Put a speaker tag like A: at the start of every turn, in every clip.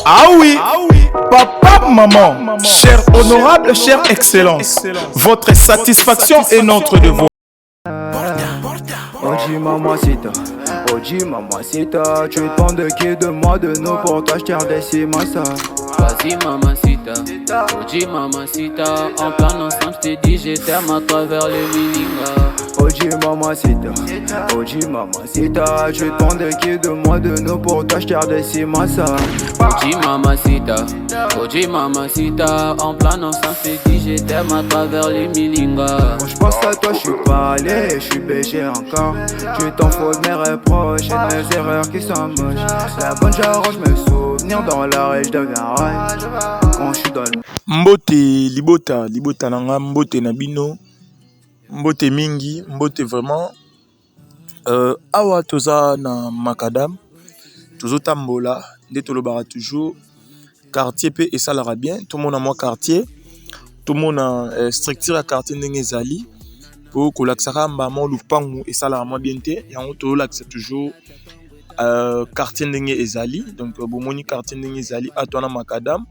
A: Ah oui, papa, maman, cher honorable, chère excellence, votre satisfaction est notre devoir.
B: Oji mamacita, Oji mamacita, tu te prends de qui, de moi, de nous, pour toi je tire des ça.
C: Vas-y mamacita, Oji mamacita, en plein ensemble je t'ai dit je t'aime à travers les mininga.
B: Oji mamacita, Oji mamacita, tu te prends de qui, de moi, de nous, pour toi je tire des ça.
C: Oji mamacita, Oji mamacita, en plein ensemble je t'ai dit je t'aime à travers les mininga.
B: Quand je pense à toi, je suis pas allé, je suis BG encore. Tu t'en fous de mes reproches et de mes erreurs qui sont moches. La bonne j'arrange mes souvenirs dans l'arrêt, je deviens raille. Quand je suis dans le
A: Mbote libota, libota na nga, mbote na bino, mbote mingi, mbote vraiment. Awa toza na macadam, tozotambola nde tolobaka toujours quartier mpe esalaka bien. Tomona mwa quartier, tomona structure ya quartier ndenge ezali, po kolakisaka mbama lupangu esalaka mwa bien te. Yango tozolakisa toujours quartier ndenge ezali. Donc bomoni quartier ndenge ezali awa na macadam.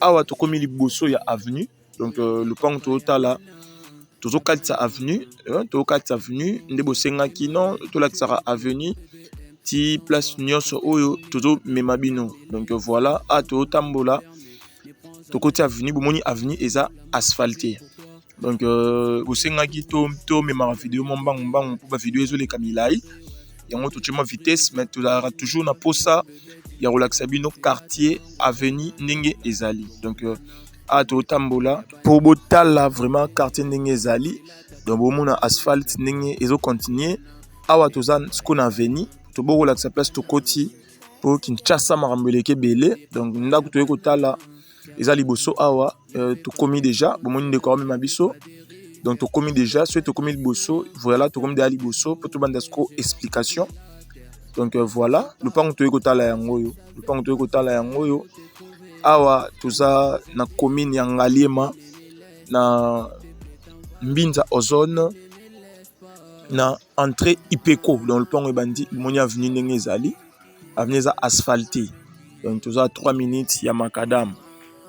A: Awa tokomi liboso ya avenue. Donc lupangu tozotala, tozokatisa avenue, tozokatisa avenue nde bosengaki non tolakisaka avenue ti place nyonso oyo tozomema bino. Donc voilà, a tozotambola, tokoti avenue. Bomoni avenue eza asphalté. Donc bosengaki tomemaka video mwa mbangu mbangu mpo bavideo ezoleka milai, yango totie mwa vitesse, mais tozalaka toujours na posa ya kolakisa bino quartier, avenue ndenge ezali. Donc awa tozotambola mpo botala vraiment quartier ndenge ezali. Donc bomona asphalte ndenge ezocontinue. Awa toza sikoyo na avenue, tobokolakisa place tokoti mpo Kinshasa makambo eleki ebele. Donc ndako toyei kotala eza liboso awa. Tokomi déjà, bomoni ndeko aomema biso. Donc tokomi déjà, soki tokomi liboso, voilà, tokomi déjà liboso mpo tobanda sikoyo explication. Donc voilà, lopango toyei kotala yango oyo, lopango toyei kotala yango oyo. Awa toza na commune ya Ngaliema, na Mbinza Ozone, na entrée Ipeko. Donc lopango ebandi, bomoni avenue ndenge ezali, avenue eza asphalté. Donc toza 3 minutes ya macadam.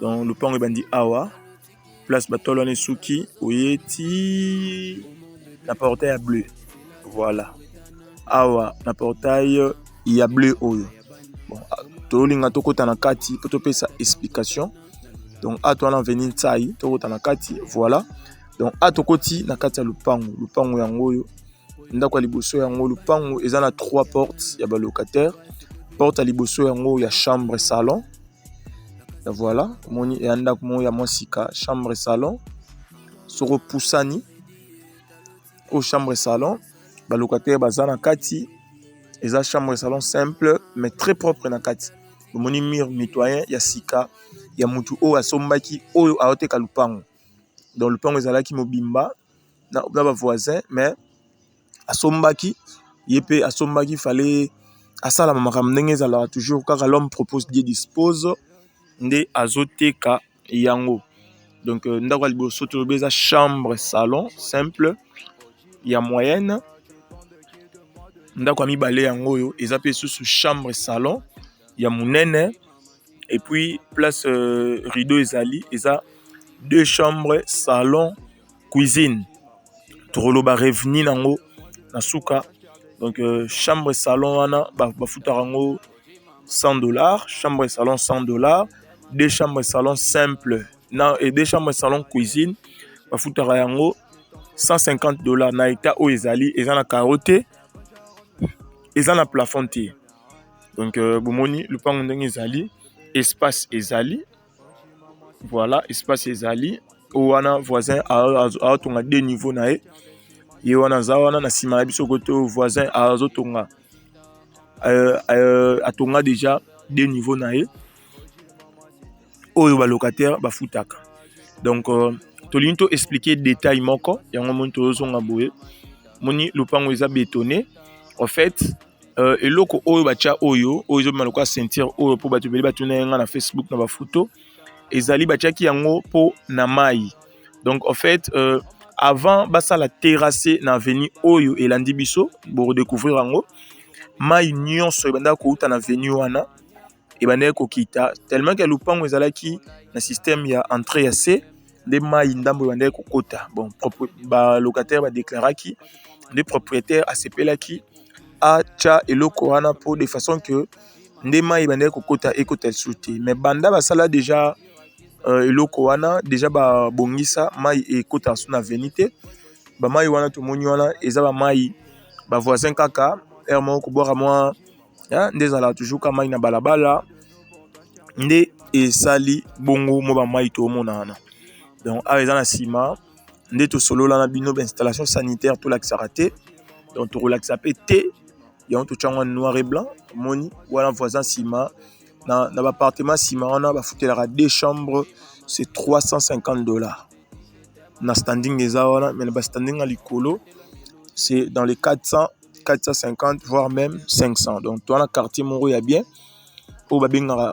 A: Donc lopango ebandi awa, place batolo wana esuki, oye ti na portail ya bleu. Voilà, awa na portail ya bleu oyo. Bon, tolinga tokɔta na kati mpo topesa explication. Donc awa towana avenue Ntsai, tokɔta na kati. Voilà, donc awa tokɔti na kati ya lupango. Lupango yango oyo, ndako ya liboso yango. Lupango eza na trois portes ya balocataire. Porte ya liboso yango ya chambre salon. Ya voilà, omoni eya ndako moko ya mwa sika, chambre salon. Soki opusani oyo chambre salon, balocataire baza na kati. Eza chambre salon simple mais très propre na kati. Omoni mur mitoyen ya sika ya mutu oyo asombaki, oyo aoteka lupango. Donc lupango ezalaki mobimba na bavoisin, mais asombaki, ye mpe asombaki, fallait asalama makambo ndenge ezalaka toujours kaka, l'homme propose, Dieu dispose, nde azoteka yango. Donc ndako ya liboso tolobi eza chambre salon simple ya moyenne. Ndako ya mibale yango oyo, eza mpe susu chambre salon ya monene. Et puis place rideau ezali, eza deux chambres, salon, cuisine. Tokoloba revenu nango na suka. Donc chambre salon wana bafutaka yango 100 $, chambre salon 100 $. Deux chambres salon simple na et deux chambres salon cuisine, bafutaka yango 150 $. Na état oyo ezali, eza na carreau te, eza na plafond te. Donc bomoni lupango ndenge ezali, espace ezali. Voilà, espace ezali. Oyo wana voisin aotonga deux niveau na ye, ye wana aza wana na nsima na biso kote. Oyo voisin azotonga, atonga déjà deux niveau na ye, oyo balocataire bafutaka. Donc tolingi to expliquer détail moko yango. Moni tozozonga boye, moni lopango eza bétonné. En fait eloko oyo batya oyo, oyo ezobima lokola ceinture oyo, mpo bato ebele batuna ye nga na Facebook na bafoto, ezali batiaki yango mpo na mai. Donc en fait avant basala terrasse na avenue oyo elandi biso, bokodécouvrir yango, mai nyonso ebandaka kouta na avenue wana. Ebandaki kokita tellement ke lupango ezalaki na système ya entrée ya se nde mai ndambo ebandaki kokota. Bon, balocataire badéclaraki nde propriétaire asepelaki atya eloko wana mpo de façon que nde mai ebandaki kokota ekota lisusu te. Mais banda basala déjà eloko wana, déjà babongisa, mai ekota so na avenue te. Bamai wana tomoni wana eza bamai bavoisin kaka heure moko kobwaka mwa nde ezalaka toujours ka mai na balabala nde esali bongo mo bamai toomona wana. Donc awa eza na nsima nde tosolola na bino. Bainstallation sanitaire tolakisaka te, donc tokolakisa mpe te yango, totyango noir et blanc. Omoni wana voisin nsima na baappartement nsima wana bafutelaka deux chambres, c'est 350 $ na standing eza wana, mais na bastanding ya likolo, c'est dans les 400, 450, voire même 500. Donc towana quartier moko ya bien oyo babengaka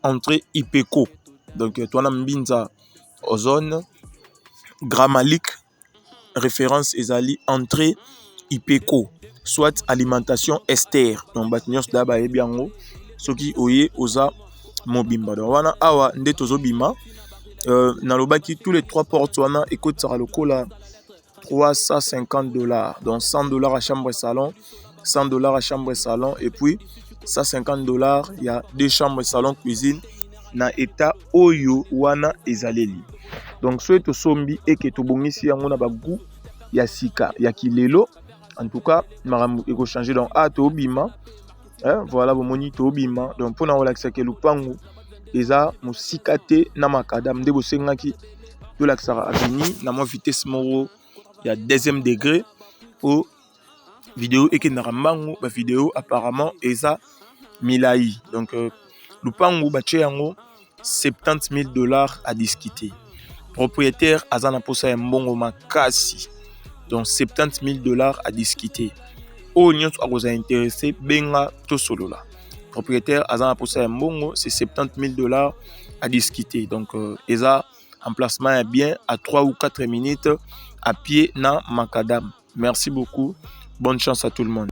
A: entrée Ipeco. Donc towana Mbinza Ozone Gramalik, référence ezali entrée Ipeco, soit alimentation Ester. Donc bato nyonso da bayebi yango soki oye oza mobimba. Donc wana awa nde tozobima. Nalobaki tous les trois portes wana ekotisaka lokola 350 $. Donc 100 $ à chambre et salon, 100 $ à chambre et salon, et puis 150 $, il y a deux chambres, salon, cuisine na état oyo wana ezaleli. Donc soki tosombi eke tobongisi yango na bagoût ya sika ya kilelo, en tout cas makambo ekochange. Donc a tobima, voilà, bomoni tobima. Donc mpona kolakisaka lupangu eza mosika te na macadam nde bosengaki tolakisaka avenue na mwa vitesse moko ya deuxième degré po video ekendaka mbangu. Bavideo apparemment eza milai. Donc lupangu batie yango 70 000 $ à discuter. Propriétaire aza na mposa ya mbongo makasi. Donc 70 000 $ à discuter. Oyo nyonso akozala intéressé, benga tosolola. Propriétaire aza na mposa ya mbongo, c'est 70 000 $ à discuter. Donc eza emplacement ya bien, à 3 ou 4 minutes à pied na macadam. Merci beaucoup, bonne chance à tout le monde.